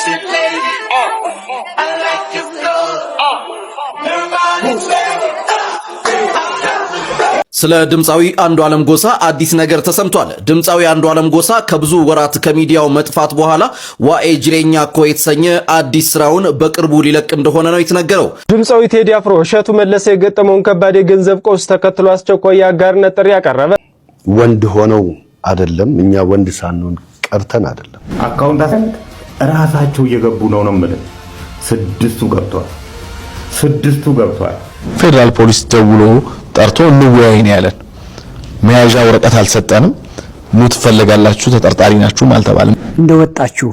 Sexy lady. I like your flow. Your body's ready. ስለ ድምፃዊ አንዱዓለም ጎሳ አዲስ ነገር ተሰምቷል። ድምፃዊ አንዱዓለም ጎሳ ከብዙ ወራት ከሚዲያው መጥፋት በኋላ Waa'ee Jireenya Koo የተሰኘ አዲስ ስራውን በቅርቡ ሊለቅ እንደሆነ ነው የተነገረው። ድምፃዊ ቴዲ አፍሮ እሸቱ መለሰ የገጠመውን ከባድ የገንዘብ ቀውስ ተከትሎ አስቸኳይ የአጋርነት ጥሪ አቀረበ። ወንድ ሆነው አይደለም፣ እኛ ወንድ ሳንሆን ቀርተን አይደለም። Account ራሳቸው እየገቡ ነው ነው የምልህ። ስድስቱ ገብቷል፣ ስድስቱ ገብቷል። ፌዴራል ፖሊስ ደውሎ ጠርቶ እንወያይ ነው ያለን። መያዣ ወረቀት አልሰጠንም። ኑ ትፈለጋላችሁ፣ ተጠርጣሪ ናችሁም አልተባለም። እንደወጣችሁ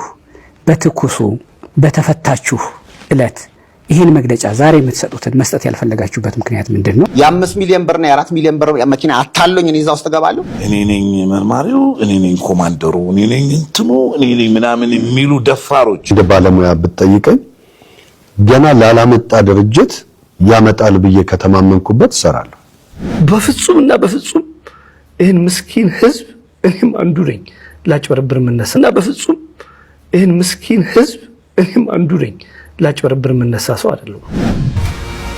በትኩሱ በተፈታችሁ እለት ይህን መግለጫ ዛሬ የምትሰጡትን መስጠት ያልፈለጋችሁበት ምክንያት ምንድን ነው? የ5 ሚሊዮን ብርና የ4 ሚሊዮን ብር መኪና አታሎኝ እኔ እዛ ውስጥ እገባለሁ። እኔ ነኝ መርማሪው፣ እኔ ነኝ ኮማንደሩ፣ እኔ ነኝ እንትኑ፣ እኔ ነኝ ምናምን የሚሉ ደፋሮች። እንደ ባለሙያ ብትጠይቀኝ ገና ላላመጣ ድርጅት ያመጣል ብዬ ከተማመንኩበት እሰራለሁ። በፍጹም እና በፍጹም ይህን ምስኪን ህዝብ፣ እኔም አንዱ ነኝ ላጭበረብር የምነሳ፣ እና በፍጹም ይህን ምስኪን ህዝብ፣ እኔም አንዱ ነኝ ላጭበረብር የምነሳ ሰው አይደለሁም።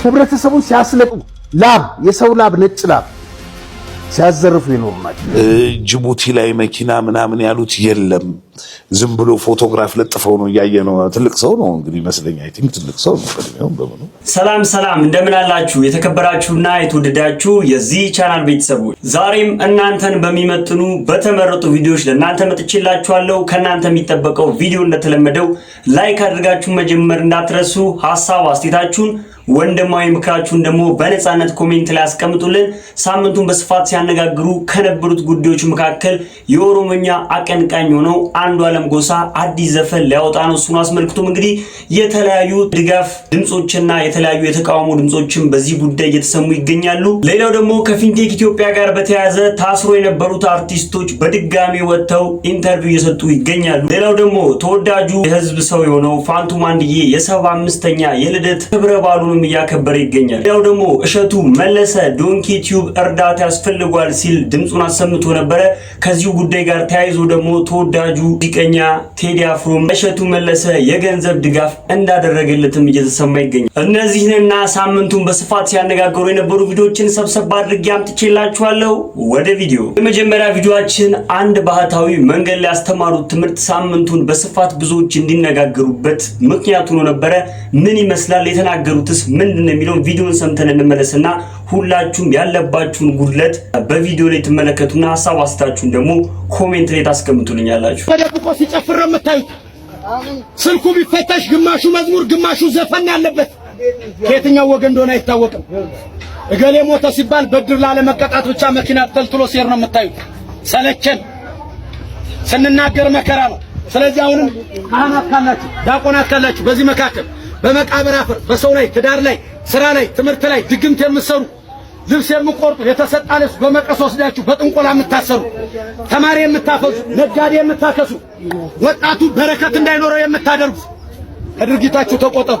ህብረተሰቡን ሲያስለቅቁ ላብ፣ የሰው ላብ፣ ነጭ ላብ ሲያዘርፉ የኖሩ ናቸው። ጅቡቲ ላይ መኪና ምናምን ያሉት የለም። ዝም ብሎ ፎቶግራፍ ለጥፈው ነው እያየ ነው። ትልቅ ሰው ነው እንግዲህ ይመስለኛል። I think ትልቅ ሰው ነው በእድሜውም በምኑ። ሰላም ሰላም፣ እንደምን አላችሁ? የተከበራችሁና የተወደዳችሁ የዚህ ቻናል ቤተሰቦች፣ ዛሬም እናንተን በሚመጥኑ በተመረጡ ቪዲዮዎች ለእናንተ መጥቼላችኋለሁ። ከእናንተ የሚጠበቀው ቪዲዮ እንደተለመደው like አድርጋችሁ መጀመር እንዳትረሱ። ሀሳብ አስተያየታችሁን፣ ወንድማዊ ምክራችሁን ደግሞ በነፃነት comment ላይ አስቀምጡልን። ሳምንቱን በስፋት ሲያነጋግሩ ከነበሩት ጉዳዮች መካከል የኦሮሞኛ አቀንቃኝ የሆነው አንዱዓለም ጎሳ አዲስ ዘፈን ሊያወጣ ነው። እሱን አስመልክቶም እንግዲህ የተለያዩ ድጋፍ ድምጾችና የተለያዩ የተቃውሞ ድምጾችን በዚህ ጉዳይ እየተሰሙ ይገኛሉ። ሌላው ደግሞ ከፊንቴክ ኢትዮጵያ ጋር በተያያዘ ታስሮ የነበሩት አርቲስቶች በድጋሚ ወጥተው interview እየሰጡ ይገኛሉ። ሌላው ደግሞ ተወዳጁ የህዝብ ሰው የሆነው ፋንቱ ማንድዬ የ75ኛ የልደት ክብረ በዓሉንም እያከበረ ይገኛል። ሌላው ደግሞ እሸቱ መለሰ Donkey Tube እርዳታ ያስፈልገዋል ሲል ድምፁን አሰምቶ ነበረ። ከዚሁ ጉዳይ ጋር ተያይዞ ደግሞ ተወዳጁ ሙዚቀኛ ቴዲ አፍሮም እሸቱ መለሰ የገንዘብ ድጋፍ እንዳደረገለትም እየተሰማ ይገኛል። እነዚህንና ሳምንቱን በስፋት ሲያነጋግሩ የነበሩ ቪዲዮዎችን ሰብሰብ አድርጌ አምጥቼላችኋለሁ። ወደ ቪዲዮ። የመጀመሪያ ቪዲዮአችን አንድ ባህታዊ መንገድ ላይ ያስተማሩት ትምህርት ሳምንቱን በስፋት ብዙዎች እንዲነጋገሩበት ምክንያት ሆኖ ነበረ። ምን ይመስላል፣ የተናገሩትስ ምንድን ነው የሚለውን ቪዲዮን ሰምተን እንመለስና ሁላችሁም ያለባችሁን ጉድለት በቪዲዮ ላይ ትመለከቱና ሀሳብ አስተያየታችሁን ደግሞ comment ላይ ታስቀምጡልኛላችሁ። ተደብቆ ሲጨፍር ነው የምታዩት። ስልኩ ቢፈተሽ ግማሹ መዝሙር ግማሹ ዘፈን ያለበት ከየትኛው ወገን እንደሆነ አይታወቅም። እገሌ ሞተ ሲባል በድር ላለመቀጣት ብቻ መኪና ተልትሎ ሲሄድ ነው የምታዩት። ሰለቸን። ስንናገር መከራ ነው። ስለዚህ አሁንም ካህናት ካላችሁ፣ ዲያቆናት ካላችሁ፣ በዚህ መካከል በመቃብር አፈር በሰው ላይ፣ ትዳር ላይ፣ ስራ ላይ፣ ትምህርት ላይ ድግምት የምትሰሩ፣ ልብስ የምቆርጡ፣ የተሰጣ ልብስ በመቀስ ወስዳችሁ በጥንቆላ የምታሰሩ፣ ተማሪ የምታፈዙ፣ ነጋዴ የምታከሱ፣ ወጣቱ በረከት እንዳይኖረው የምታደርጉ ከድርጊታችሁ ተቆጠቡ።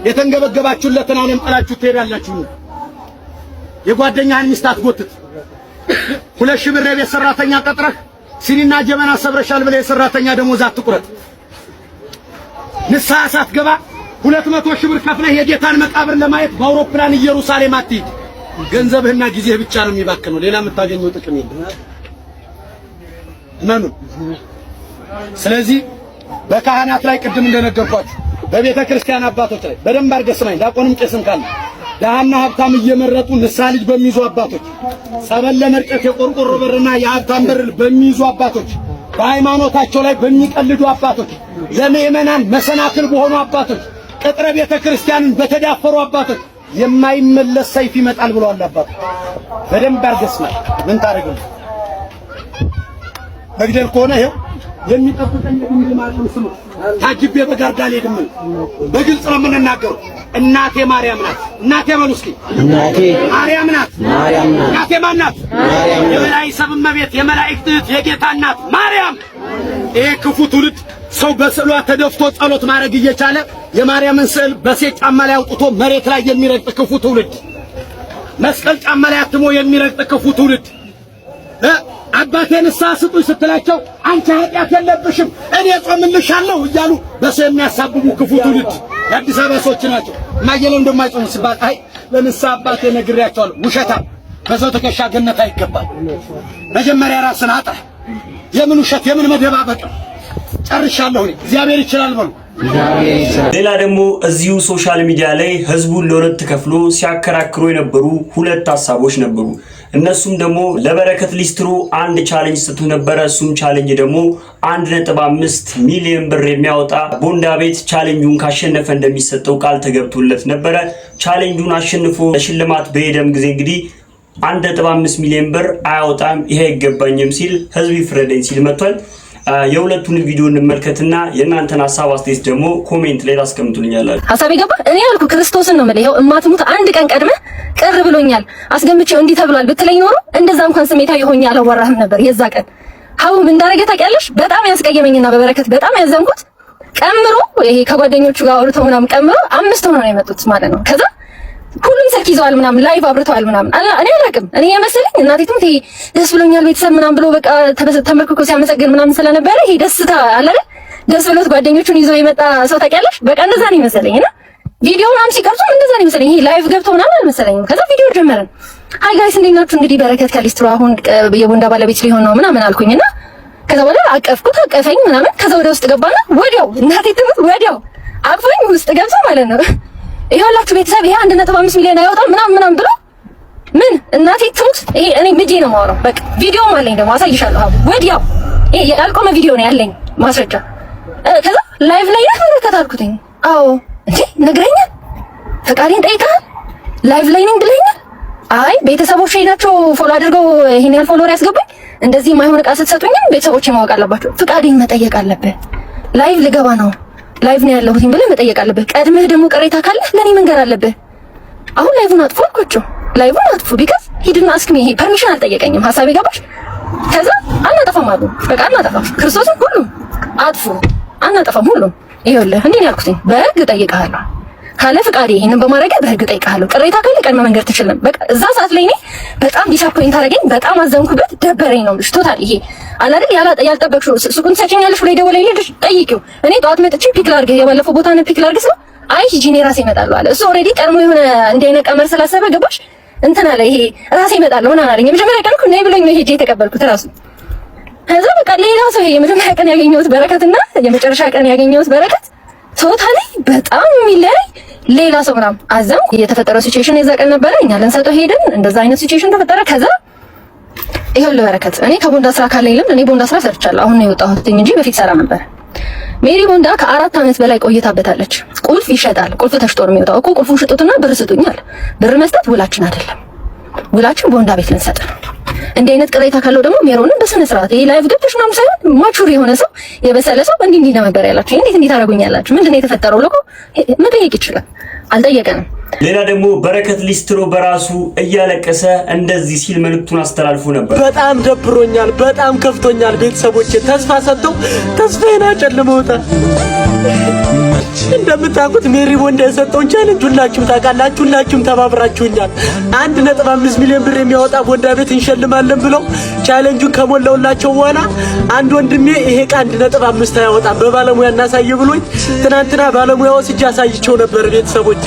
የተንገበገባችሁለትን ዓለም ጥላችሁ ትሄዳላችሁ። የጓደኛህን ሚስት አትጎትት። 2,000 ብር የቤት ሰራተኛ ቀጥረህ ሲኒና ጀበና ሰብረሻል ብለህ የሰራተኛ ደሞዝ አትቁረጥ። ንስሐ ሳትገባ 200,000 ብር ከፍለህ የጌታን መቃብር ለማየት በአውሮፕላን ኢየሩሳሌም አትሂድ። ገንዘብህና ጊዜህ ብቻ ነው የሚባክነው። ሌላ የምታገኘው ጥቅም የለም። እመኑ። ስለዚህ በካህናት ላይ፣ ቅድም እንደነገርኳችሁ በቤተ ክርስቲያን አባቶች ላይ፣ በደንብ አድርገህ ስማኝ፣ ዲያቆንም ቄስም ካለ፣ ደሃና ሀብታም እየመረጡ ንስሐ ልጅ በሚይዙ አባቶች፣ ጸበል ለመርጨት የቆርቆሮ በርና የሀብታም በር በሚይዙ አባቶች፣ በሃይማኖታቸው ላይ በሚቀልዱ አባቶች፣ ለምእመናን መሰናክል በሆኑ አባቶች፣ ቅጥረ ቤተ ክርስቲያንን በተዳፈሩ አባቶች የማይመለስ ሰይፍ ይመጣል ብለዋል አባቶች። በደንብ አድርገህ ስማኝ። ምን ታደርግ ነው? መግደል ከሆነ ይኸው የሚጠብቀኝ የድንግል ማርያም ስም ታጅቤ በጋርዳ አልሄድም። በግልጽ ነው የምንናገረው። እናቴ ማርያም ናት። እናቴ በሉ እስኪ። እናቴ ማርያም ናት። ማርያም ናት። እናቴ ማን ናት? ማርያም። የመላእክት ሰብ እመቤት፣ የመላእክት እህት፣ የጌታ እናት ማርያም። ይሄ ክፉ ትውልድ ሰው በስዕሏ ተደፍቶ ጸሎት ማድረግ እየቻለ የማርያምን ስዕል በሴት ጫማ ላይ አውጥቶ መሬት ላይ የሚረግጥ ክፉ ትውልድ፣ መስቀል ጫማ ላይ አትሞ የሚረግጥ ክፉ ትውልድ። አባቴ ንስሐ ስጡኝ ስትላቸው አንቺ ኃጢአት የለብሽም፣ እኔ ጾምልሻለሁ እያሉ በሰው የሚያሳብቡ ክፉ ትውልድ የአዲስ አበባ ሰዎች ናቸው። ማየለው እንደማይጾሙ ሲባል አይ ለንስሐ አባቴ ነግሬያቸዋለሁ። ውሸታም፣ በሰው ትከሻ ገነት አይገባል። መጀመሪያ ራስን አጥራ። የምን ውሸት፣ የምን መደባበቅ ነው? ጨርሻለሁ። እኔ እግዚአብሔር ይችላል በሉ። ሌላ ደግሞ እዚሁ social media ላይ ህዝቡን ለሁለት ከፍሎ ሲያከራክሩ የነበሩ ሁለት ሀሳቦች ነበሩ። እነሱም ደግሞ ለበረከት ሊስትሮ አንድ challenge ሰጥቶ ነበረ። እሱም challenge ደግሞ 1.5 ሚሊዮን ብር የሚያወጣ ቦንዳ ቤት challenge ኡን ካሸነፈ እንደሚሰጠው ቃል ተገብቶለት ነበረ። Challenge ኡን አሸንፎ ለሽልማት በሄደም ጊዜ እንግዲህ 1.5 ሚሊዮን ብር አያወጣም፣ ይሄ አይገባኝም ሲል ህዝብ ይፍረደኝ ሲል መጥቷል። የሁለቱን ቪዲዮ እንመልከትና የእናንተን ሀሳብ አስተያየት ደግሞ comment ላይ ታስቀምጡልኛላችሁ። ሀሳብ የገባ እኔ ያልኩ ክርስቶስን ነው የምልህ። ይኸው እማትሙት አንድ ቀን ቀድመህ ቅር ብሎኛል አስገምቼው እንዲህ ተብሏል ብትለኝ ኖሮ እንደዛ እንኳን ስሜታዊ ሆኜ አላወራህም ነበር። የዛ ቀን ሀቡ ምን እንዳደረገ ታውቂያለሽ? በጣም ያስቀየመኝና በበረከት በጣም ያዘንኩት ቀምሮ ይሄ ከጓደኞቹ ጋር አውርተው ምናምን ቀምሮ አምስት ሆነው ነው የመጡት ማለት ነው። ከዛ ሁሉም ስልክ ይዘዋል ምናምን፣ live አብርተዋል ምናምን። እኔ አላውቅም። እኔ የመሰለኝ እናቴ ትሙት ይሄ ደስ ብሎኛል ቤተሰብ ምናምን ብሎ በቃ ተንበርክኮ ሲያመሰግን ምናምን ስለነበረ ይሄ ደስታ አለ አይደል? ደስ ብሎት ጓደኞቹን ይዞ የመጣ ሰው ታውቂያለሽ? በቃ እንደዛ ነው የመሰለኝ እና ቪዲዮ ምናምን ሲቀርጹ እንደዛ ነው የመሰለኝ። ይሄ live ገብቶ ምናምን አልመሰለኝም። ከዛ ቪዲዮ ጀመረን። "Hi guys፣ እንዴት ናችሁ? እንግዲህ በረከት ከሊስትሮ አሁን የቦንዳ ባለቤት ሊሆን ነው" ምናምን አልኩኝና ከዛ በኋላ አቀፍኩት፣ አቀፈኝ ምናምን። ከዛ ወደ ውስጥ ገባና ወዲያው እናቴ ትሙት ወዲያው አቅፎኝ ውስጥ ገብቶ ማለት ነው "ይኸውላችሁ ቤተሰብ፣ ይሄ 1.5 ሚሊዮን አይወጣም" ምናምን ምናምን ብሎ ምን እናቴ ትሙት ይሄ እኔ ምጄ ነው የማወራው። በቃ ቪዲዮም አለኝ ደግሞ አሳይሻለሁ። አሁን ወዲያው ይሄ ያልቆመ ቪዲዮ ነው ያለኝ ማስረጃ። ከዛ "live ላይ ነህ በረከት?" አልኩትኝ። "አዎ።" "እንዴ፣ ነግረኛል? ፈቃዴን ጠይቀሃል? Live ላይ ነኝ ብለኸኛል?" "አይ፣ ቤተሰቦቼ ናቸው follow አድርገው ይሄን ያህል follower ያስገቡኝ። እንደዚህ የማይሆን ዕቃ ስትሰጡኝም ቤተሰቦቼ ማወቅ አለባቸው።" ፍቃዴን መጠየቅ አለብህ። "Live ልገባ ነው፣ live ነው ያለሁት" ብለህ መጠየቅ አለብህ። ቀድመህ ደግሞ ቅሬታ ካለህ ለኔ መንገር አለብህ። "አሁን live ኡን አጥፉ" አልኳቸው። "Live ኡን አጥፉ" because he didn't ask me፣ ይሄ permission አልጠየቀኝም። ሀሳቤ ገባሽ? ከዛ "አናጠፋም" አሉ። በቃ አናጠፋም፣ ክርስቶስን ሁሉም አጥፉ፣ አናጠፋም። ሁሉም ይኸውልህ እንዲህ ነው ያልኩትኝ። በህግ እጠይቅሃለሁ፣ ካለ ፍቃዴ ይሄንን በማድረግ በህግ እጠይቅሃለሁ። ቅሬታ ካለ ቀድመህ መንገር ትችል። በቃ እዛ ሰዓት ላይ እኔ በጣም disappoint አደረገኝ። በጣም አዘንኩበት፣ ደበረኝ ነው የምልሽ። Total ይሄ አለ አይደል ያልጠበቅሽው "ሱቁን ትሰጪኛለሽ?" ብሎ የደወለኝ ልጅ ጠይቂው። እኔ ጠዋት መጥቼ pick ላድርግ፣ የባለፈው ቦታ ነው፣ pick ላድርግ ስለው "አይ ሂጂ፣ እኔ ራሴ እመጣለሁ" አለ። እሱ already ቀድሞ የሆነ እንዲህ አይነት ቀመር ስላሰበ ገባሽ እንትን አለ። ይሄ "ራሴ እመጣለሁ" ምናምን አለኝ። የመጀመሪያ ቀን እኮ ነይ ብሎኝ ነው ሄጄ የተቀበልኩት ራሱ። ከዛ በቃ ሌላ ሰው፣ የመጀመሪያ ቀን ያገኘሁት በረከትና የመጨረሻ ቀን ያገኘሁት በረከት totally በጣም የሚለያይ ሌላ ሰው ምናምን አዘንኩ። የተፈጠረው situation የዛ ቀን ነበረ። እኛ ልንሰጠው ሄድን። እንደዛ አይነት situation ተፈጠረ። ከዛ ይኸውልህ በረከት፣ እኔ ከቦንዳ ስራ ካለኝ ልምድ እኔ ቦንዳ ስራ ሰርቻለሁ። አሁን ነው የወጣሁት እንጂ በፊት ሰራ ነበር። ሜሪ ቦንዳ ከ4 ዓመት በላይ ቆይታበታለች። ቁልፍ ይሸጣል። ቁልፍ ተሽጦ ነው የሚወጣው እኮ። "ቁልፉን ሽጡትና ብር ስጡኝ" አለ። ብር መስጠት ውላችን አይደለም። ውላችን ቦንዳ ቤት ልንሰጥ ነው። እንዲህ አይነት ቅሬታ ካለው ደግሞ ሜሮንን በስነ ስርዓት ይሄ live ገብተሽ ምናምን ሳይሆን mature የሆነ ሰው፣ የበሰለ ሰው እንዲህ እንዲህ ነበር ያላችሁ፣ እንዴት እንዲህ ታደርጉኛላችሁ? ምንድን ነው የተፈጠረው ብሎ እኮ መጠየቅ ይችላል። አልጠየቀንም። ሌላ ደግሞ በረከት ሊስትሮ በራሱ እያለቀሰ እንደዚህ ሲል መልእክቱን አስተላልፎ ነበር። በጣም ደብሮኛል፣ በጣም ከፍቶኛል። ቤተሰቦቼ ተስፋ ሰጥተው ተስፋዬን አጨልመውታል። እንደምታውቁት ሜሪ ቦንዳ የሰጠውን challenge ሁላችሁም ታውቃላችሁ። ሁላችሁም ተባብራችሁኛል። 1.5 ሚሊዮን ብር የሚያወጣ ቦንዳ ቤት እንሸልማለን ብለው challenge ኡን ከሞላውላቸው በኋላ አንድ ወንድሜ ይሄ ዕቃ 1.5 አያወጣም፣ በባለሙያ እናሳይ ብሎኝ ትናንትና ባለሙያ ወስጄ አሳይቸው ነበር ቤተሰቦቼ።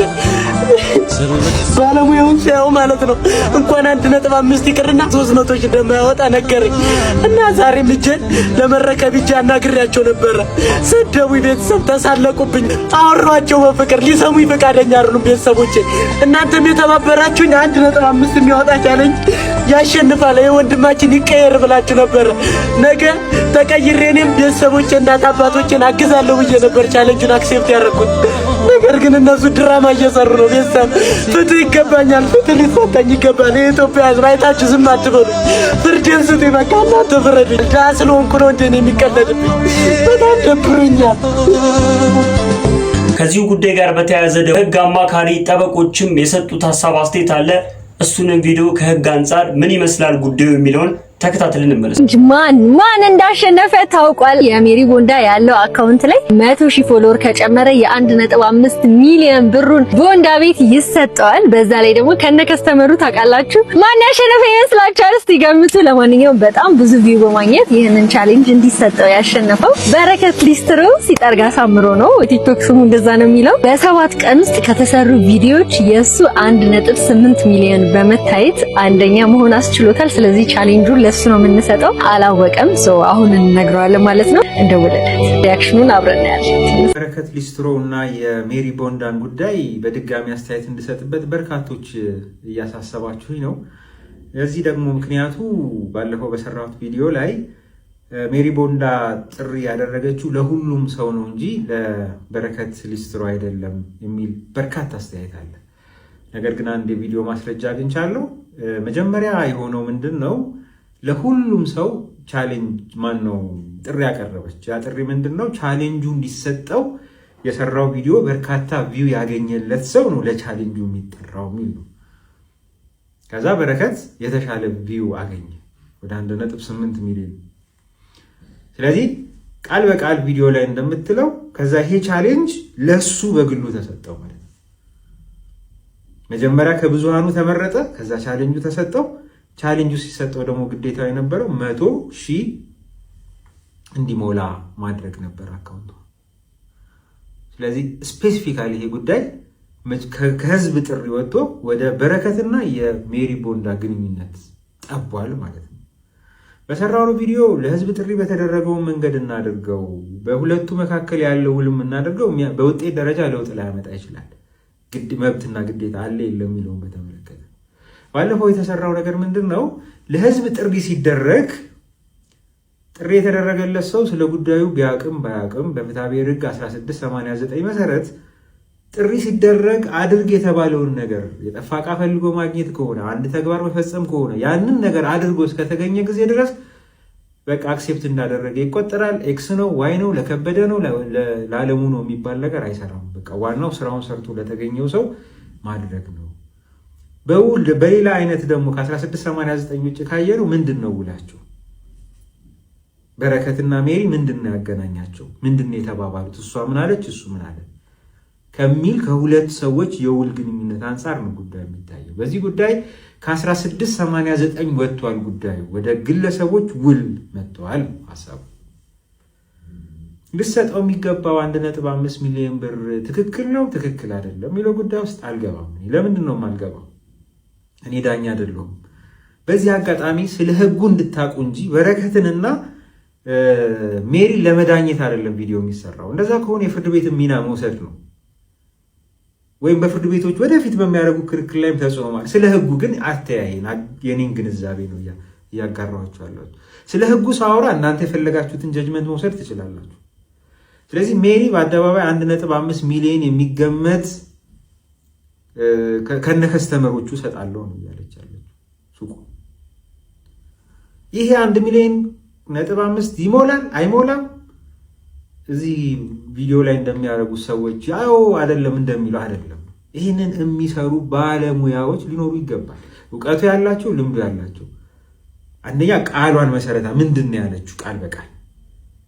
ባለሙያውን ሲያየው ማለት ነው እንኳን 1.5 ይቅርና 300 ሺህ እንደማያወጣ ነገረኝ። እና ዛሬም እጄን ለመረከብ እጄ አናግሬያቸው ነበረ። ሰደቡኝ፣ ቤተሰብ ተሳለቁብኝ፣ አወሯቸው በፍቅር፣ ሊሰሙኝ ፈቃደኛ አይደሉም ቤተሰቦቼ። እናንተም የተባበራችሁኝ 1.5 የሚያወጣ challenge ያሸንፋል ይሄ ወንድማችን ይቀየር ብላችሁ ነበረ። ነገ ተቀይሬ እኔም ቤተሰቦቼ እናት አባቶቼን አግዛለሁ ብዬ ነበር challenge ኡን accept ያደረኩት። ነገር ግን እነሱ ድራማ እየሰሩ ነው። ቤተሰብ ፍትህ ይገባኛል፣ ፍትህ ሊሰጠኝ ይገባል። የኢትዮጵያ ሕዝብ አይታችሁ ዝም አትበሉ። ፍርድን ስጡኝ። በቃ እናንተ ፍረዱኝ። ድሀ ስለሆንኩ ነው እንደ እኔ የሚቀለድብኝ። በጣም ደብሮኛል። ከዚሁ ጉዳይ ጋር በተያያዘ ህግ አማካሪ ጠበቆችም የሰጡት ሀሳብ አስተያየት አለ። እሱንም ቪዲዮ ከህግ አንጻር ምን ይመስላል ጉዳዩ የሚለውን ተከታትለን እንመለስ። ማን ማን እንዳሸነፈ ታውቋል። የሜሪ ቦንዳ ያለው account ላይ 100,000 follower ከጨመረ የ1.5 ሚሊዮን ብሩን ቦንዳ ቤት ይሰጠዋል። በዛ ላይ ደግሞ ከነ customer ኡ ታውቃላችሁ። ማን ያሸነፈ ይመስላችኋል? እስቲ ገምቱ። ለማንኛውም በጣም ብዙ view በማግኘት ይህንን challenge እንዲሰጠው ያሸነፈው በረከት ሊስትሮ ሲጠርግ አሳምሮ ነው። ቲክቶክ ስሙ እንደዛ ነው የሚለው። በ7 ቀን ውስጥ ከተሰሩ ቪዲዮዎች የሱ 1.8 ሚሊዮን በመታየት አንደኛ መሆን አስችሎታል። ስለዚህ challenge ኡን ለሱ ነው የምንሰጠው። አላወቀም። So አሁን እንነግረዋለን ማለት ነው። እንደውልለት፣ reaction ኑን አብረን እናያለን። በረከት ሊስትሮ እና የሜሪ ቦንዳን ጉዳይ በድጋሚ አስተያየት እንድሰጥበት በርካቶች እያሳሰባችሁኝ ነው። ለዚህ ደግሞ ምክንያቱ ባለፈው በሰራሁት ቪዲዮ ላይ ሜሪ ቦንዳ ጥሪ ያደረገችው ለሁሉም ሰው ነው እንጂ ለበረከት ሊስትሮ አይደለም የሚል በርካታ አስተያየት አለ። ነገር ግን አንድ የቪዲዮ ማስረጃ አግኝቻለሁ። መጀመሪያ የሆነው ምንድን ነው? ለሁሉም ሰው challenge ማን ነው ጥሪ ያቀረበች። ያ ጥሪ ምንድን ነው? ቻሌንጁ እንዲሰጠው የሰራው ቪዲዮ በርካታ view ያገኘለት ሰው ነው ለ challenge ኡ የሚጠራው የሚል ነው። ከዛ በረከት የተሻለ view አገኘ፣ ወደ 1.8 ሚሊዮን። ስለዚህ ቃል በቃል ቪዲዮ ላይ እንደምትለው ከዛ ይሄ challenge ለሱ በግሉ ተሰጠው ማለት ነው። መጀመሪያ ከብዙሃኑ ተመረጠ፣ ከዛ challenge ኡ ተሰጠው። Challenge ኡ ሲሰጠው ደግሞ ግዴታው የነበረው 100,000 እንዲሞላ ማድረግ ነበር account ኡ። ስለዚህ specifically ይሄ ጉዳይ ከህዝብ ጥሪ ወጥቶ ወደ በረከትና የሜሪ ቦንዳ ግንኙነት ጠቧል ማለት ነው። በሰራነው ቪዲዮ ለህዝብ ጥሪ በተደረገው መንገድ እናድርገው፣ በሁለቱ መካከል ያለው ውልም እናድርገው፣ በውጤት ደረጃ ለውጥ ላያመጣ ይችላል። መብትና ግዴታ አለ የለም የሚለውን በተመለከተ ባለፈው የተሰራው ነገር ምንድን ነው? ለህዝብ ጥሪ ሲደረግ ጥሪ የተደረገለት ሰው ስለ ጉዳዩ ቢያቅም ባያቅም በፍትሐብሔር ሕግ 1689 መሰረት ጥሪ ሲደረግ አድርግ የተባለውን ነገር፣ የጠፋ ዕቃ ፈልጎ ማግኘት ከሆነ፣ አንድ ተግባር መፈጸም ከሆነ፣ ያንን ነገር አድርጎ እስከተገኘ ጊዜ ድረስ በቃ accept እንዳደረገ ይቆጠራል። X ነው፣ Y ነው፣ ለከበደ ነው፣ ለዓለሙ ነው የሚባል ነገር አይሰራም። በቃ ዋናው ስራውን ሰርቶ ለተገኘው ሰው ማድረግ ነው። በውል በሌላ አይነት ደግሞ ከ1689 ውጭ ካየነው ምንድን ነው ውላቸው? በረከትና ሜሪ ምንድን ነው ያገናኛቸው? ምንድን ነው የተባባሉት? እሷ ምን አለች፣ እሱ ምን አለ ከሚል ከሁለት ሰዎች የውል ግንኙነት አንጻር ነው ጉዳዩ የሚታየው። በዚህ ጉዳይ ከ1689 ወጥቷል። ጉዳዩ ወደ ግለሰቦች ውል መጥተዋል። ሀሳቡ ልሰጠው የሚገባው 1.5 ሚሊዮን ብር ትክክል ነው ትክክል አይደለም የሚለው ጉዳይ ውስጥ አልገባም። ለምንድን ነው የማልገባው? እኔ ዳኛ አይደለሁም። በዚህ አጋጣሚ ስለ ህጉ እንድታውቁ እንጂ በረከትንና ሜሪን ለመዳኘት አይደለም ቪዲዮ የሚሰራው። እንደዛ ከሆነ የፍርድ ቤት ሚና መውሰድ ነው፣ ወይም በፍርድ ቤቶች ወደፊት በሚያደርጉ ክርክር ላይም ተጽዕኖ ማለት። ስለ ህጉ ግን አተያይን የኔን ግንዛቤ ነው እያጋራኋችሁ ያለሁት። ስለ ህጉ ሳወራ እናንተ የፈለጋችሁትን judgment መውሰድ ትችላላችሁ። ስለዚህ ሜሪ በአደባባይ 1.5 ሚሊዮን የሚገመት ከነ customer ኦቹ እሰጣለሁ ነው እያለች ያለችው ሱቁ። ይሄ 1.5 ሚሊዮን ይሞላል አይሞላም? እዚህ ቪዲዮ ላይ እንደሚያደርጉት ሰዎች አዎ አይደለም እንደሚሉ አይደለም። ይህንን የሚሰሩ ባለሙያዎች ሊኖሩ ይገባል። እውቀቱ ያላቸው፣ ልምዱ ያላቸው። አንደኛ ቃሏን መሰረታ ምንድን ነው ያለችው? ቃል በቃል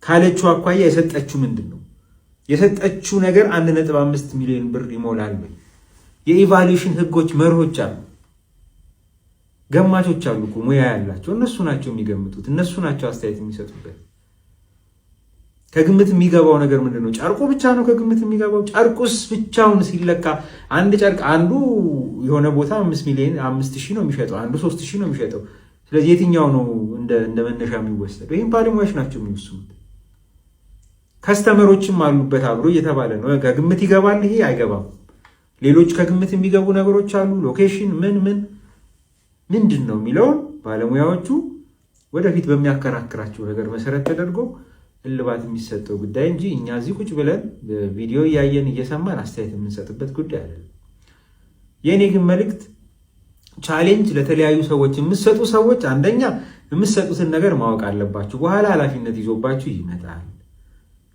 ካለችው አኳያ የሰጠችው ምንድን ነው? የሰጠችው ነገር 1.5 ሚሊዮን ብር ይሞላል ወይ? የ evaluation ህጎች፣ መርሆች አሉ። ገማቾች አሉ እኮ ሙያ ያላቸው፣ እነሱ ናቸው የሚገምቱት፣ እነሱ ናቸው አስተያየት የሚሰጡበት። ከግምት የሚገባው ነገር ምንድን ነው? ጨርቁ ብቻ ነው ከግምት የሚገባው። ጨርቁስ ብቻውን ሲለካ አንድ ጨርቅ አንዱ የሆነ ቦታ 5 ሚሊዮን 5,000 ነው የሚሸጠው፣ አንዱ 3,000 ነው የሚሸጠው። ስለዚህ የትኛው ነው እንደ መነሻ የሚወሰደው? ይህም ባለሙያዎች ናቸው የሚወስኑት። Customer ኦችም አሉበት አብሮ እየተባለ ነው። ከግምት ይገባል፣ ይሄ አይገባም። ሌሎች ከግምት የሚገቡ ነገሮች አሉ። Location ምን ምን ምንድን ነው የሚለውን ባለሙያዎቹ ወደፊት በሚያከራክራቸው ነገር መሰረት ተደርጎ እልባት የሚሰጠው ጉዳይ እንጂ እኛ እዚህ ቁጭ ብለን ቪዲዮ እያየን እየሰማን አስተያየት የምንሰጥበት ጉዳይ አይደለም። የእኔ ግን መልእክት challenge ለተለያዩ ሰዎች የምትሰጡ ሰዎች አንደኛ የምትሰጡትን ነገር ማወቅ አለባችሁ። በኋላ ኃላፊነት ይዞባችሁ ይመጣል።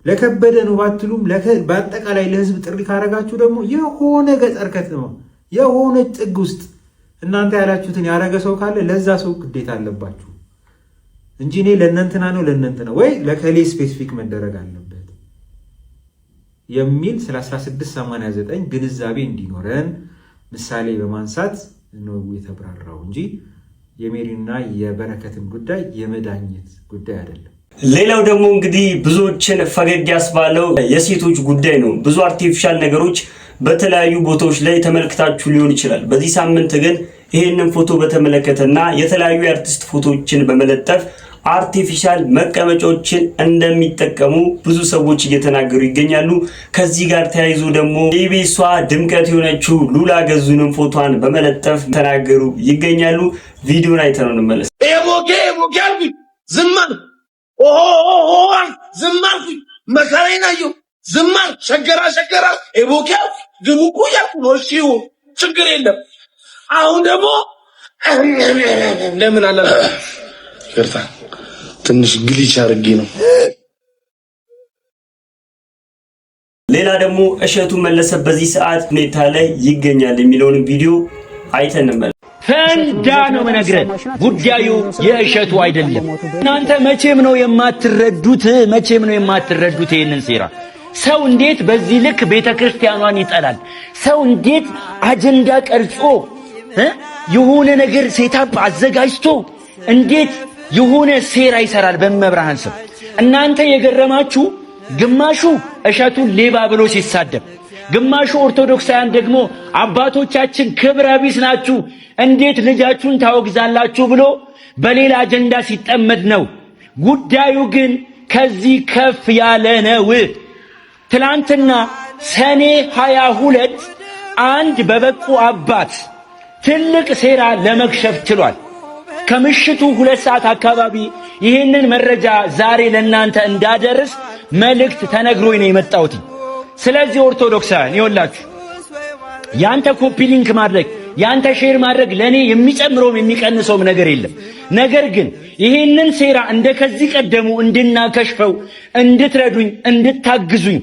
ለከበደ ነው ባትሉም በአጠቃላይ ለህዝብ ጥሪ ካረጋችሁ ደግሞ የሆነ ገጠር ከተማ የሆነ ጥግ ውስጥ እናንተ ያላችሁትን ያረገ ሰው ካለ ለዛ ሰው ግዴታ አለባችሁ። እንጂ እኔ ለእነንትና ነው ለእነንትና ወይ ለከሌ specific መደረግ አለበት የሚል ስለ 1689 ግንዛቤ እንዲኖረን ምሳሌ በማንሳት ነው የተብራራው እንጂ የሜሪና የበረከትን ጉዳይ የመዳኘት ጉዳይ አይደለም። ሌላው ደግሞ እንግዲህ ብዙዎችን ፈገግ ያስባለው የሴቶች ጉዳይ ነው። ብዙ artificial ነገሮች በተለያዩ ቦታዎች ላይ ተመልክታችሁ ሊሆን ይችላል። በዚህ ሳምንት ግን ይህንን ፎቶ በተመለከተና የተለያዩ የአርቲስት ፎቶዎችን በመለጠፍ artificial መቀመጫዎችን እንደሚጠቀሙ ብዙ ሰዎች እየተናገሩ ይገኛሉ። ከዚህ ጋር ተያይዞ ደግሞ የኢቢኤሷ ድምቀት የሆነችው ሉላ ገዙንም ፎቶዋን በመለጠፍ ተናገሩ ይገኛሉ። ቪዲዮን አይተነው እንመለስ። ኤቦኬ ኤቦኬ አልኩኝ፣ ዝም አልኩ። ኦሆ ኦሆ አልኩ፣ ዝም አልኩኝ። መከራዬን አየሁ፣ ዝም አልኩ። ሸገራ ሸገራ ኤቦኬ አልኩ፣ ግቡ እኮ እያልኩ ነው። እሺ ይሁን፣ ችግር የለም። አሁን ደግሞ ለምን አለ ይቅርታ፣ ትንሽ glitch አድርጌ ነው። ሌላ ደግሞ እሸቱ መለሰ በዚህ ሰዓት ሁኔታ ላይ ይገኛል የሚለውን ቪዲዮ አይተን እንመለስ። ፈንዳ ነው የምነግርህ። ጉዳዩ የእሸቱ አይደለም። እናንተ መቼም ነው የማትረዱት፣ መቼም ነው የማትረዱት ይህንን ሴራ። ሰው እንዴት በዚህ ልክ ቤተ ክርስቲያኗን ይጠላል? ሰው እንዴት አጀንዳ ቀርጾ የሆነ ነገር setup አዘጋጅቶ እንዴት የሆነ ሴራ ይሰራል በመብርሃን ስም? እናንተ የገረማችሁ ግማሹ እሸቱን ሌባ ብሎ ሲሳደብ፣ ግማሹ ኦርቶዶክሳውያን ደግሞ አባቶቻችን ክብረ ቢስ ናችሁ፣ እንዴት ልጃችሁን ታወግዛላችሁ ብሎ በሌላ አጀንዳ ሲጠመድ ነው። ጉዳዩ ግን ከዚህ ከፍ ያለ ነው። ትላንትና ሰኔ 22 አንድ በበቁ አባት ትልቅ ሴራ ለመክሸፍ ችሏል። ከምሽቱ 2 ሰዓት አካባቢ ይህንን መረጃ ዛሬ ለእናንተ እንዳደርስ መልእክት ተነግሮኝ ነው የመጣሁት። ስለዚህ ኦርቶዶክሳውያን ይኸውላችሁ፣ ያንተ copy link ማድረግ፣ ያንተ share ማድረግ ለኔ የሚጨምረውም የሚቀንሰውም ነገር የለም። ነገር ግን ይህንን ሴራ እንደ ከዚህ ቀደሙ እንድናከሽፈው እንድትረዱኝ፣ እንድታግዙኝ፣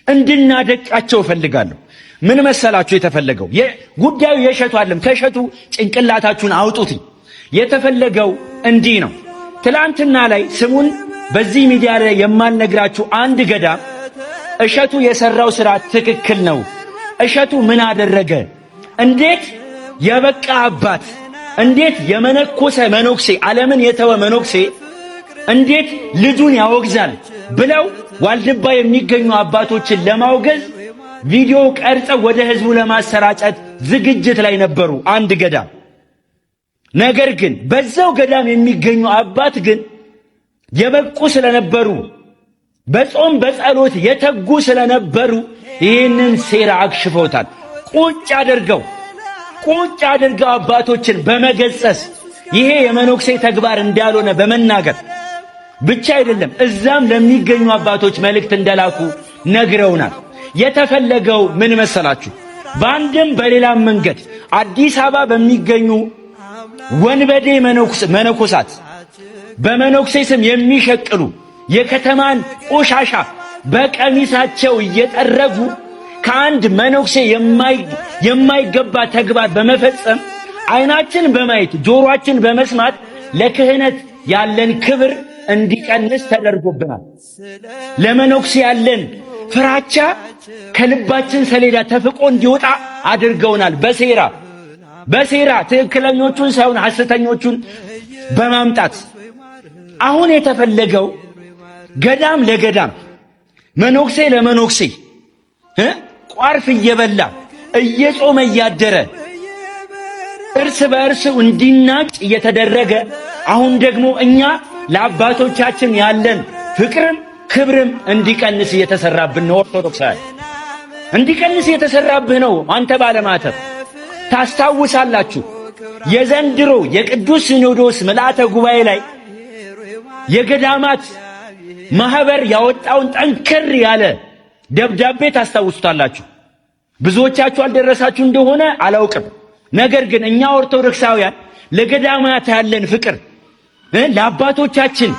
እንድናደቃቸው እፈልጋለሁ። ምን መሰላችሁ የተፈለገው ጉዳዩ የእሸቱ አይደለም። ከእሸቱ ጭንቅላታችሁን አውጡትኝ። የተፈለገው እንዲህ ነው። ትላንትና ላይ ስሙን በዚህ ሚዲያ ላይ የማልነግራችሁ አንድ ገዳም እሸቱ የሰራው ስራ ትክክል ነው። እሸቱ ምን አደረገ? እንዴት የበቃ አባት፣ እንዴት የመነኮሰ መነኩሴ፣ ዓለምን የተወ መነኩሴ እንዴት ልጁን ያወግዛል ብለው ዋልድባ የሚገኙ አባቶችን ለማውገዝ ቪዲዮ ቀርጸው ወደ ህዝቡ ለማሰራጨት ዝግጅት ላይ ነበሩ አንድ ገዳም። ነገር ግን በዛው ገዳም የሚገኙ አባት ግን የበቁ ስለነበሩ፣ በጾም በጸሎት የተጉ ስለነበሩ ይህንን ሴራ አክሽፈውታል። ቁጭ አድርገው ቁጭ አድርገው አባቶችን በመገሰጽ፣ ይሄ የመነኩሴ ተግባር እንዳልሆነ በመናገር ብቻ አይደለም፣ እዛም ለሚገኙ አባቶች መልእክት እንደላኩ ነግረውናል። የተፈለገው ምን መሰላችሁ? በአንድም በሌላም መንገድ አዲስ አበባ በሚገኙ ወንበዴ መነኮሳት፣ በመነኩሴ ስም የሚሸቅሉ፣ የከተማን ቆሻሻ በቀሚሳቸው እየጠረጉ ከአንድ መነኩሴ የማይገባ ተግባር በመፈጸም ዓይናችን በማየት ጆሮአችን በመስማት ለክህነት ያለን ክብር እንዲቀንስ ተደርጎብናል። ለመነኩሴ ያለን ፍራቻ ከልባችን ሰሌዳ ተፍቆ እንዲወጣ አድርገውናል። በሴራ በሴራ ትክክለኞቹን ሳይሆን ሐሰተኞቹን በማምጣት አሁን የተፈለገው ገዳም ለገዳም፣ መነኩሴ ለመነኩሴ ቋርፍ እየበላ እየጾመ እያደረ እርስ በእርስ እንዲናጭ እየተደረገ አሁን ደግሞ እኛ ለአባቶቻችን ያለን ፍቅርም ክብርም እንዲቀንስ እየተሰራብን ነው። ኦርቶዶክሳውያን እንዲቀንስ እየተሰራብህ ነው። አንተ ባለማተብ ታስታውሳላችሁ፣ የዘንድሮ የቅዱስ ሲኖዶስ ምልአተ ጉባኤ ላይ የገዳማት ማህበር ያወጣውን ጠንከር ያለ ደብዳቤ ታስታውሱታላችሁ። ብዙዎቻችሁ አልደረሳችሁ እንደሆነ አላውቅም። ነገር ግን እኛ ኦርቶዶክሳውያን ለገዳማት ያለን ፍቅር፣ ለአባቶቻችን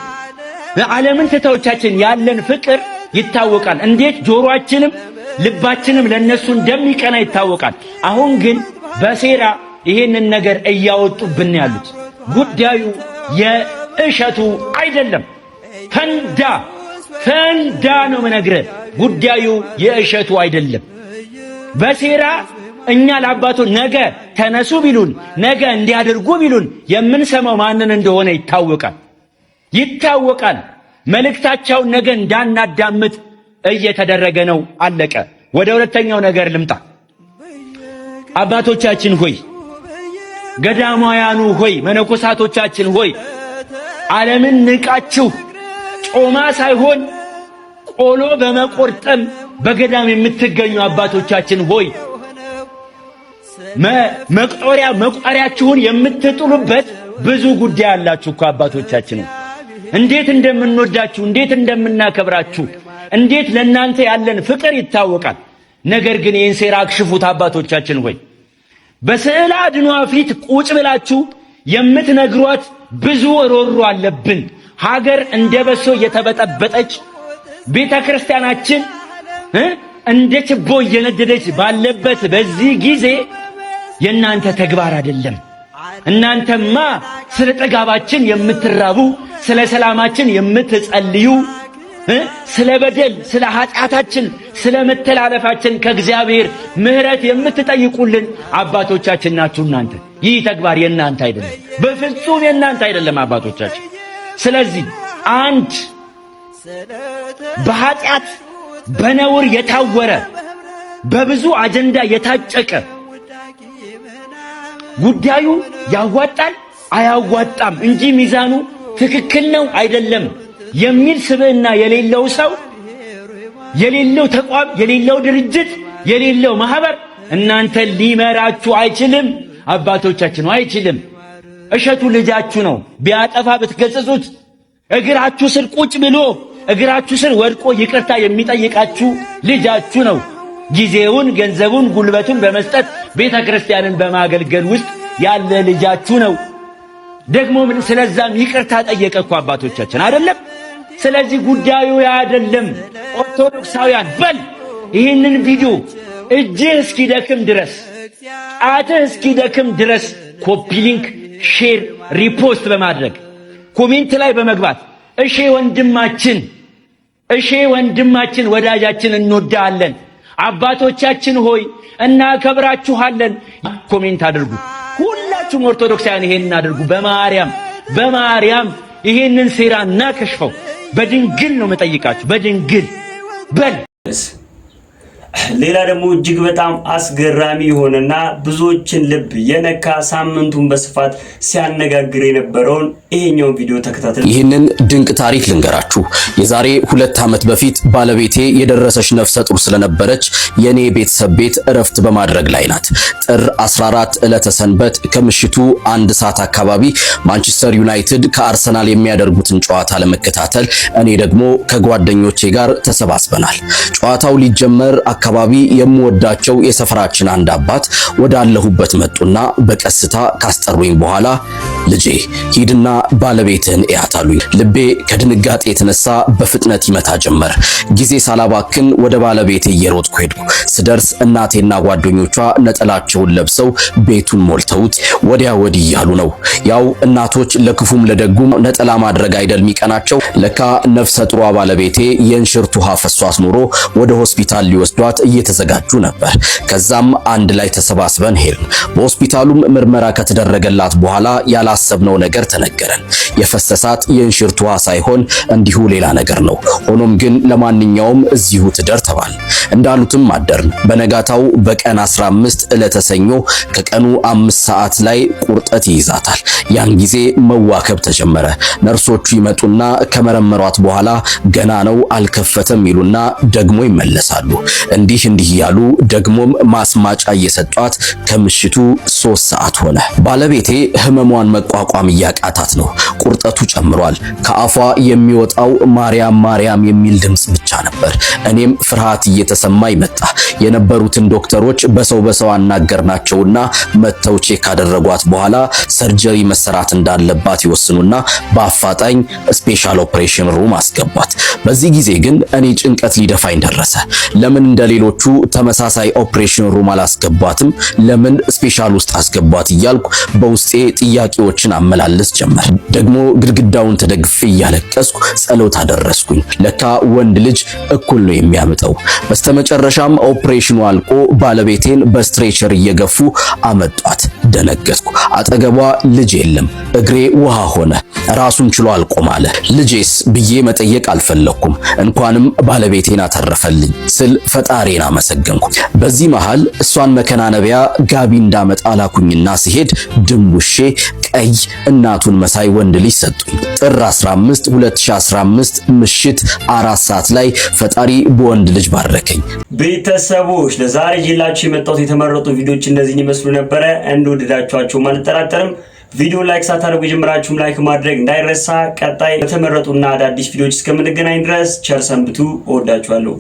ዓለምን ትተዎቻችን ያለን ፍቅር ይታወቃል። እንዴት ጆሮአችንም ልባችንም ለነሱ እንደሚቀና ይታወቃል። አሁን ግን በሴራ ይሄንን ነገር እያወጡብን ያሉት ጉዳዩ እሸቱ አይደለም። ፈንዳ ፈንዳ ነው የምነግርህ። ጉዳዩ የእሸቱ አይደለም። በሴራ እኛ ለአባቶ ነገ ተነሱ ቢሉን፣ ነገ እንዲያደርጉ ቢሉን የምንሰማው ማንን እንደሆነ ይታወቃል፣ ይታወቃል። መልእክታቸውን ነገ እንዳናዳምጥ እየተደረገ ነው። አለቀ። ወደ ሁለተኛው ነገር ልምጣ። አባቶቻችን ሆይ፣ ገዳማውያኑ ሆይ፣ መነኮሳቶቻችን ሆይ፣ ዓለምን ንቃችሁ ጮማ ሳይሆን ቆሎ በመቆርጠም በገዳም የምትገኙ አባቶቻችን ሆይ፣ መቁጠሪያ መቁጠሪያችሁን የምትጥሉበት ብዙ ጉዳይ አላችሁ እኮ አባቶቻችን። እንዴት እንደምንወዳችሁ፣ እንዴት እንደምናከብራችሁ፣ እንዴት ለእናንተ ያለን ፍቅር ይታወቃል። ነገር ግን ይህን ሴራ አክሽፉት አባቶቻችን ሆይ። በስዕል አድኗ ፊት ቁጭ ብላችሁ የምትነግሯት ብዙ ሮሮ አለብን። ሀገር እንደ በሶ እየተበጠበጠች፣ ቤተ ክርስቲያናችን እንደ ችቦ እየነደደች ባለበት በዚህ ጊዜ የእናንተ ተግባር አይደለም። እናንተማ ስለ ጥጋባችን የምትራቡ፣ ስለ ሰላማችን የምትጸልዩ፣ ስለ በደል፣ ስለ ኃጢአታችን፣ ስለ መተላለፋችን ከእግዚአብሔር ምሕረት የምትጠይቁልን አባቶቻችን ናችሁ። እናንተ ይህ ተግባር የእናንተ አይደለም፣ በፍጹም የእናንተ አይደለም አባቶቻችን። ስለዚህ አንድ በኃጢአት በነውር የታወረ፣ በብዙ አጀንዳ የታጨቀ፣ ጉዳዩ ያዋጣል አያዋጣም እንጂ ሚዛኑ ትክክል ነው አይደለም የሚል ስብዕና የሌለው ሰው፣ የሌለው ተቋም፣ የሌለው ድርጅት፣ የሌለው ማህበር እናንተ ሊመራችሁ አይችልም። አባቶቻችን አይችልም። እሸቱ ልጃችሁ ነው። ቢያጠፋ ብትገጽጹት እግራችሁ ስር ቁጭ ብሎ፣ እግራችሁ ስር ወድቆ ይቅርታ የሚጠይቃችሁ ልጃችሁ ነው። ጊዜውን፣ ገንዘቡን፣ ጉልበቱን በመስጠት ቤተ ክርስቲያንን በማገልገል ውስጥ ያለ ልጃችሁ ነው። ደግሞ ስለዛም ይቅርታ ጠየቀ እኮ አባቶቻችን፣ አይደለም? ስለዚህ ጉዳዩ አይደለም። ኦርቶዶክሳውያን በል ይህንን ቪዲዮ እጅህ እስኪደክም ድረስ፣ ጣትህ እስኪደክም ድረስ copy link፣ share፣ repost በማድረግ፣ comment ላይ በመግባት እሼ ወንድማችን፣ እሼ ወንድማችን ወዳጃችን እንወዳለን፣ አባቶቻችን ሆይ እናከብራችኋለን። Comment አድርጉ። ሁላችሁም ኦርቶዶክሳውያን ይሄንን አድርጉ። በማርያም፣ በማርያም ይሄንን ሴራ እናከሽፈው። በድንግል ነው የምጠይቃችሁ። በድንግል በል። ሌላ ደግሞ እጅግ በጣም አስገራሚ የሆነና ብዙዎችን ልብ የነካ፣ ሳምንቱን በስፋት ሲያነጋግር የነበረውን ይሄኛውን ቪዲዮ ተከታተል። ይህንን ድንቅ ታሪክ ልንገራችሁ። የዛሬ 2 ዓመት በፊት ባለቤቴ የደረሰች ነፍሰ ጡር ስለነበረች የኔ ቤተሰብ ቤት እረፍት በማድረግ ላይ ናት። ጥር 14 ዕለተ ሰንበት ከምሽቱ 1 ሰዓት አካባቢ ማንቸስተር ዩናይትድ ከአርሰናል የሚያደርጉትን ጨዋታ ለመከታተል እኔ ደግሞ ከጓደኞቼ ጋር ተሰባስበናል። ጨዋታው ሊጀመር አካባቢ የምወዳቸው የሰፈራችን አንድ አባት ወዳለሁበት መጡና በቀስታ ካስጠሩኝ በኋላ ልጄ ሂድና ባለቤትህን እያት አሉኝ። ልቤ ከድንጋጤ የተነሳ በፍጥነት ይመታ ጀመር። ጊዜ ሳላባክን ወደ ባለቤቴ እየሮጥኩ ሄድኩ። ስደርስ እናቴና ጓደኞቿ ነጠላቸውን ለብሰው ቤቱን ሞልተውት ወዲያ ወዲህ እያሉ ነው። ያው እናቶች ለክፉም ለደጉም ነጠላ ማድረግ አይደል የሚቀናቸው። ለካ ነፍሰ ጡሯ ባለቤቴ የእንሽርት ውሃ ፈሷት ኖሮ ወደ ሆስፒታል ሊወስዷት እየተዘጋጁ ነበር። ከዛም አንድ ላይ ተሰባስበን ሄድን። በሆስፒታሉም ምርመራ ከተደረገላት በኋላ ያላሰብነው ነገር ተነገረን። የፈሰሳት የእንሽርት ውሃ ሳይሆን እንዲሁ ሌላ ነገር ነው። ሆኖም ግን ለማንኛውም እዚሁ ትደር ተባል። እንዳሉትም አደርን። በነጋታው በቀን 15 ዕለተ ሰኞ ከቀኑ 5 ሰዓት ላይ ቁርጠት ይይዛታል። ያን ጊዜ መዋከብ ተጀመረ። ነርሶቹ ይመጡና ከመረመሯት በኋላ ገና ነው አልከፈተም ይሉና ደግሞ ይመለሳሉ። እንዲህ እንዲህ እያሉ ደግሞም ማስማጫ እየሰጧት ከምሽቱ 3 ሰዓት ሆነ። ባለቤቴ ህመሟን መቋቋም እያቃታት ነው። ቁርጠቱ ጨምሯል። ከአፏ የሚወጣው ማርያም ማርያም የሚል ድምጽ ብቻ ነበር። እኔም ፍርሃት እየተሰማኝ መጣ። የነበሩትን ዶክተሮች በሰው በሰው አናገርናቸውና መጥተው check ካደረጓት በኋላ surgery መሰራት እንዳለባት ይወስኑና በአፋጣኝ special operation room አስገቧት። በዚህ ጊዜ ግን እኔ ጭንቀት ሊደፋኝ ደረሰ። ለምን እንደ ሌሎቹ ተመሳሳይ operation room አላስገቧትም? ለምን special ውስጥ አስገቧት? እያልኩ በውስጤ ጥያቄዎችን አመላልስ ጀመር። ደግሞ ግድግዳውን ተደግፌ እያለቀስኩ ጸሎት አደረስኩኝ። ለካ ወንድ ልጅ እኩል ነው የሚያምጠው። በስተመጨረሻም ኦፕሬሽኑ አልቆ ባለቤቴን በ stretcher እየገፉ አመጧት። ደነገጥኩ። አጠገቧ ልጅ የለም። እግሬ ውሃ ሆነ። ራሱን ችሎ አልቆም አለ። ልጄስ ብዬ መጠየቅ አልፈለኩም። እንኳንም ባለቤቴን አተረፈልኝ ስል ፈጣሪን አመሰገንኩ። በዚህ መሃል እሷን መከናነቢያ ጋቢ እንዳመጣ ላኩኝና ሲሄድ ድንቡሼ ቀይ እናቱን መሳይ ወንድ ልጅ ሰጡኝ። ጥር 15 2015 ምሽት 4 ሰዓት ላይ ፈጣሪ በወንድ ልጅ ባረከኝ። ቤተሰቦች፣ ለዛሬ ይዤላችሁ የመጣሁት የተመረጡ ቪዲዮዎች እነዚህን ይመስሉ ነበረ። እንደወደዳችኋቸው አልጠራጠርም። ቪዲዮ like ሳታደርጉ የጀመራችሁም like ማድረግ እንዳይረሳ። ቀጣይ በተመረጡና አዳዲስ ቪዲዮዎች እስከምንገናኝ ድረስ ቸር ሰንብቱ። እወዳችኋለሁ።